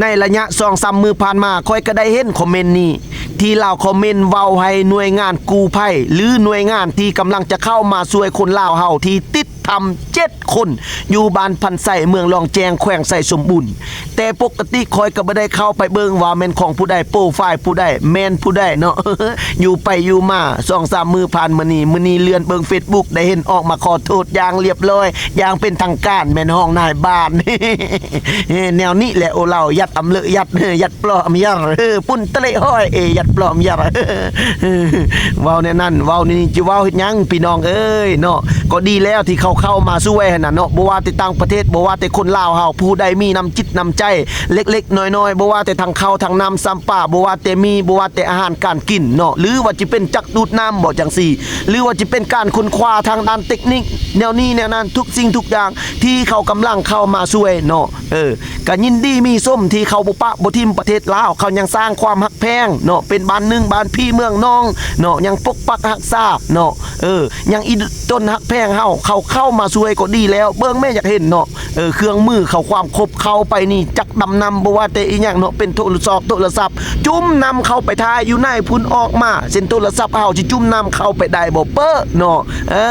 ໃນໄລຍະສອງສາມມື້ຜ່ານມາ ຂ້ອຍກໍໄດ້ເຫັນຄອມເມັນນີ້ ທີ່ລາວຄອມເມັນເວົ້າໃຫ້ໜ່ວຍງານກູ້ໄພ ຫຼື ໜ່ວຍງານທີ່ກຳລັງຈະເຂົ້າມາຊ່ວຍຄົນລາວເຮົາທີ່ຕິດຖ້ຳເຈັດຄົນ ຢູ່ບ້ານພັນໄຊ ເມືອງລ້ອງແຈ້ງ ແຂວງໄຊສົມບູນ. ແຕ່ປົກກະຕິຂ້ອຍກໍບໍ່ໄດ້ເຂົ້າໄປເບິ່ງວ່າແມ່ນຂອງຜູ້ໃດ ໂປຣໄຟຜູ້ໃດ ແມ່ນຜູ້ໃດເນາະ. ຢູ່ໄປຢູ່ມາ ສອງສາມມື້ຜ່ານມານີ້ ມື້ນີ້ເລື່ອນເບິ່ງເຟສບຸກ ໄດ້ເຫັນອອກມາຂໍໂທດຢ່າງລຽບລ້ອຍ ຢ່າງເປັນທາງການ ແມ່ນຮອງນາຍບ້ານ. ແນວນີ້ແຫຼະ ໂອລາວ ຍັດອຳເລີະ ຍັດ ຍັດປລໍມ ຍັດ ເອີ ປຸ້ນຕະເລະຫ້ອຍ ເອ ຍັດປລໍມ ຍັດ ເວົ້າແນວນັ້ນ ເວົ້າແນວນີ້ ຈະເວົ້າເຮັດຫຍັງ ພີ່ນ້ອງເອີຍເນາະ. ກໍດີແລ້ວທີ່ເຂົາເຂົ້າມາຊ່ວຍຫັ້ນນະເນາະ ບໍ່ວ່າແຕ່ຕ່າງປະເທດ ບໍ່ວ່າແຕ່ຄົນລາວເຮົາ ຜູ້ໃດມີນ້ຳຈິດນ້ຳໃຈເລັກໆນ້ອຍໆ ບໍ່ວ່າແຕ່ທາງເຂົ້າທາງນ້ຳຊຳປາ ບໍ່ວ່າແຕ່ໝີ່ ບໍ່ວ່າແຕ່ອາຫານການກິນເນາະ ຫຼື ວ່າຈະເປັນຈັກດູດນ້ຳບໍ ຈັ່ງຊີ້ ຫຼື ວ່າຈະເປັນການຄົ້ນຄວ້າທາງດ້ານເຕັກນິກ ແນວນີ້ແນວນັ້ນ ທຸກສິ່ງທຸກຢ່າງ ທີ່ເຂົາກຳລັງເຂົ້າມາຊ່ວຍເນາະ. ເອີ ກະຍິນດີມີຊົມທີ່ເຂົາບໍ່ປະບໍ່ຖິ້ມປະເທດລາວ ເຂົາຍັງສ້າງຄວາມຮັກແພງເນາະ ເປັນບ້ານໜຶ່ງ ບ້ານພີ່ເມືອງນ້ອງເນາະ ຍັງປົກປັກຮັກສາເນາະ. ເອີ ຍັງອີຕົນຮັກແພງເຮົາ ເຂົາເຂົ້າມາຊ່ວຍກໍດີແລ້ວ ເບິ່ງແມ້ ຢາກເຫັນເນາະ. ເອີ ເຄື່ອງມືເຂົາ ຄວາມຄົບເຂົ້າໄປນີ້ ຈັກດຳນຳ ບໍ່ວ່າແຕ່ອີຫຍັງເນາະ ເປັນໂທລະສອບ ໂທລະສັບ ຈຸ່ມນຳເຂົ້າໄປຖ່າຍຢູ່ໃນພຸ້ນ ອອກມາເຊັ່ນໂທລະສັບເຮົາ ຊິຈຸ່ມນຳເຂົ້າໄປໄດ້ບໍ່ເປີເນາະ. ເອີ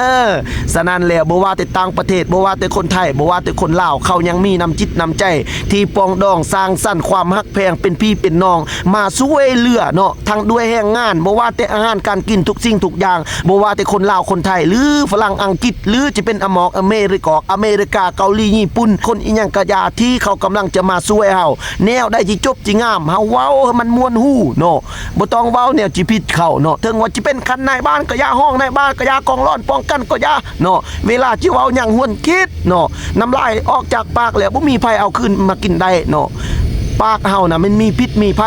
ສະນັ້ນແລ້ວ ບໍ່ວ່າແຕ່ຕ່າງປະເທດ ບໍ່ວ່າແຕ່ຄົນໄທ ບໍ່ວ່າແຕ່ຄົນລາວ ເຂົາຍັງມີນ້ຳຈິດນ້ຳໃຈທີ່ປອງດອງ ສ້າງສັນຄວາມຮັກແພງ ເປັນພີ່ເປັນນ້ອງ ມາຊ່ວຍເຫຼືອເນາະ ທັງດ້ວຍແຮງງານ ບໍ່ວ່າແຕ່ອາຫານການກິນ ທຸກສິ່ງທຸກຢ່າງ ບໍ່ວ່າແຕ່ຄົນລາວ ຄົນໄທ ຫຼື ຝຣັ່ງ ອັງກິດ ຫຼື ຈະເປັນອາໝອກ ອາເມລິກອກ ອາເມລິກາ ເກົາຫຼີ ຍີ່ປຸ່ນ ຄົນອີຫຍັງກະຢ່າ ທີ່ເຂົາກຳລັງຈະມາຊ່ວຍເຮົາ ແນວໃດທີ່ຈົບທີ່ງາມ ເຮົາເວົ້າໃຫ້ມັນມ່ວນຫູເນາະ. ບໍ່ຕ້ອງເວົ້າແນວຈິຜິດເຂົາເນາະ ເຖິງວ່າຈະເປັນຂັ້ນນາຍບ້ານກໍຢ່າ ຮອງນາຍບ້ານກໍຢ່າ ກອງຮ້ອນປ້ອງກັນກໍຢ່າເນາະ. ເວລາຊິເວົ້າຫຍັງຫວນຄິດເນາະ ນ້ຳລາຍອອກຈາກປາກແລ້ວ ບໍ່ມີໃຜເອົາຄືນມາກິນໄດ້ເນາະ. ປາກເຮົານະມັນມີພິດມີໄພ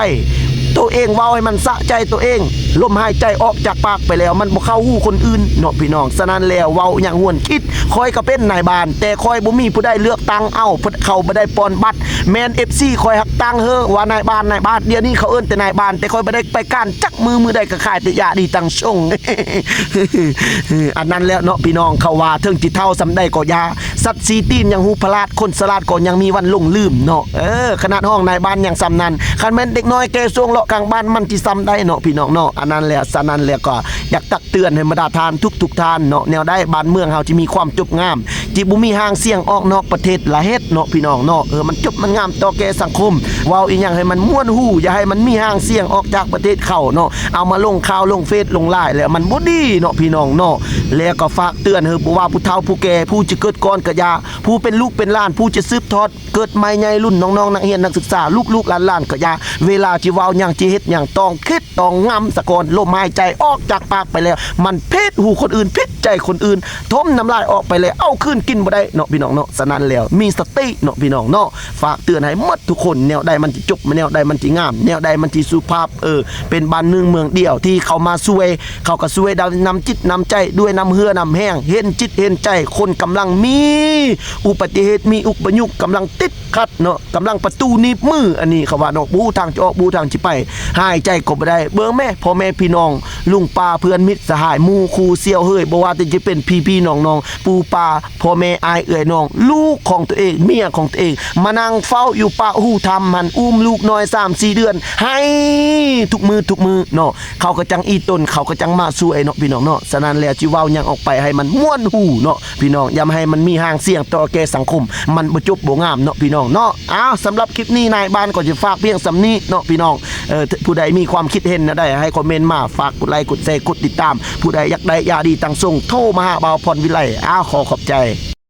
ໂຕເອງເວົ້າໃຫ້ມັນສະໃຈໂຕເອງ ລົມຫາຍໃຈອອກຈາກປາກໄປແລ້ວ ມັນບໍ່ເຂົ້າຫູຄົນອື່ນເນາະ ພີ່ນ້ອງ. ສະນັ້ນແລ້ວ ເວົ້າຫຍັງຫວນຄິດ ຂ້ອຍກໍເປັນນາຍບ້ານ ແຕ່ຂ້ອຍບໍ່ມີຜູ້ໃດເລືອກຕັ້ງເອົາ ເຂົາບໍ່ໄດ້ປ່ອນບັດ ແມ່ນເອັຟຊີຂ້ອຍຮັກຕັ້ງເຮີວ່ານາຍບ້ານ ນາຍບ້ານ ດຽວນີ້ເຂົາເອີ້ນແຕ່ນາຍບ້ານ ແຕ່ຂ້ອຍບໍ່ໄດ້ໄປການຈັກມື້ ມື້ໃດກໍຂາຍແຕ່ຢາດີຕັງຊົງ. ອັນນັ້ນແຫຼະເນາະ ພີ່ນ້ອງ ເຂົາວ່າເຖິງຊິເຖົ້າສ່ຳໃດກໍຢ່າ ສັດສີ່ຕີນຍັງຮູ້ພະລາດ ຄົນສະຫຼາດກໍຍັງມີວັນຫຼົງລືມເນາະ. ເອີ ຂະໜາດຮອງນາຍບ້ານຍັງສ່ຳນັ້ນ ຄັນແມ່ນເດັກນ້ອຍແກ່ຊ່ວງເລາະກາງບ້ານ ມັນຊິສ່ຳໃດເນາະ ພີ່ນ້ອງເນາະ. ອັນນັ້ນແຫຼະ ສະນັ້ນແຫຼະ ກໍຢາກຕັກ ເຕືອນໃຫ້ບັນດາທ່ານທຸກໆທ່ານເນາະ ແນວໃດບ້ານເມືອງເຮົາຈະມີຄວາມຈົບງາມ ຈະບໍ່ມີຫາງສຽງອອກນອກປະເທດລະເຮັດເນາະ ພີ່ນ້ອງເນາະ. ເອີ ມັນຈົບມັນງາມຕໍ່ແກ່ສັງຄົມ ເວົ້າອີຫຍັງໃຫ້ມັນມ່ວນຫູ ຢ່າໃຫ້ມັນມີຫາງສຽງອອກຈາກປະເທດເຂົາເນາະ ເອົາມາລົງຂ່າວລົງເຟສລົງລາຍແລ້ວ ມັນບໍ່ດີເນາະ ພີ່ນ້ອງເນາະ. ແລ້ວກໍຝາກເຕືອນເຮີ ບໍ່ວ່າຜູ້ເຖົ້າຜູ້ແກ່ ຜູ້ຈະເກີດກ່ອນກໍຢ່າ ຜູ້ເປັນລູກເປັນຫຼານ ຜູ້ຈະສືບທອດ ເກີດໃໝ່ໃຫຍ່ລຸ້ນ ນ້ອງໆ ນັກຮຽນນັກສຶກສາ ລູກໆຫຼານໆກໍຢ່າ ເວລາຊິເວົ້າຫຍັງ ຊິເຮັດຫຍັງ ຕ້ອງຄິດຕ້ອງງຳສາກ່ອນ ລົມຫາຍໃຈອອກຈາກປາກໄປແລ້ວ ມັນຜິດຫູຄົນອື່ນ ຜິດໃຈຄົນອື່ນ ຖົມນ້ຳລາຍອອກໄປແລ້ວ ເອົາຄືນກິນບໍ່ໄດ້ເນາະ ພີ່ນ້ອງເນາະ. ສະນັ້ນແລ້ວ ມີສະຕິເນາະ ພີ່ນ້ອງເນາະ. ຝາກເຕືອນໃຫ້ໝົດທຸກຄົນ ແນວໃດມັນຊິຈົບ ແນວໃດມັນຊິງາມ ແນວໃດມັນຊິສຸພາບ ເອີ ເປັນບ້ານໜຶ່ງເມືອງດຽວ ທີ່ເຂົາມາຊ່ວຍ ເຂົາກໍຊ່ວຍດ້ວຍນ້ຳຈິດນ້ຳໃຈ ດ້ວຍນ້ຳເຫື່ອນ້ຳແຮງ ເຫັນຈິດເຫັນໃຈ ຄົນກຳລັງມີອຸປະຕິເຫດ ມີອຸປະຍຸກ ກຳລັງຕິດຂັດເນາະ ກຳລັງປະຕູໜີບມື ອັນນີ້ເຂົາວ່າເນາະ ບໍ່ຮູ້ທາງຈະອອກ ບໍ່ຮູ້ທາງຈະໄປ ຫາຍໃຈກໍບໍ່ໄດ້. ເບິ່ງແມ້ ພໍ່ແມ່ພີ່ນ້ອງ ລຸງປ້າເພື່ອນມິດສະຫາຍ ໝູ່ຄູ່ສ່ຽວເຮີຍ ບໍ່ວ່າແຕ່ຈະເປັນພີ່ໆນ້ອງໆ ປູ່ປ້າ ພໍ່ແມ່ ອ້າຍເອື້ອຍນ້ອງ ລູກຂອງຕົວເອງ ເມຍຂອງຕົວເອງ ມານັ່ງເຝົ້າຢູ່ປາກຫູຖ້ຳຫັ້ນ ອຸ້ມລູກນ້ອຍສາມສີ່ເດືອນ ໄຫ້ທຸກມື້ທຸກມື້ເນາະ. ເຂົາກໍຈັ່ງອີຕົນ ເຂົາກໍຈັ່ງມາຊ່ວຍເນາະ ພີ່ນ້ອງເນາະ. ສະນັ້ນແລ້ວ ຊິເວົ້າຫຍັງອອກໄປໃຫ້ມັນມ່ວນຫູເນາະ ພີ່ນ້ອງ ຢ່າໃຫ້ມັນມີຫາງສຽງຕໍ່ແກ່ສັງຄົມ ມັນບໍ່ຈົບບໍ່ງາມເນາະ ພີ່ນ້ອງເນາະ. ອ້າວ ສຳລັບຄລິບນີ້ ນາຍບ້ານກໍຈະຝາກພຽງສ່ຳນີ້ເນາະ ພີ່ນ້ອງ. ເອີ ຜູ້ໃດມີຄວາມຄິດເຫັນແນວໃດ ໃຫ້ຄອມເມັນມາ ຝາກກົດໄລ ກົດແຊ ກົດຕິດຕາມ. ຜູ້ໃດຢາກໄດ້ຢາດີຕັງຊົງ ໂທມາຫາບ່າວພອນວິໄລ. ອ້າວ ຂໍຂອບໃຈ.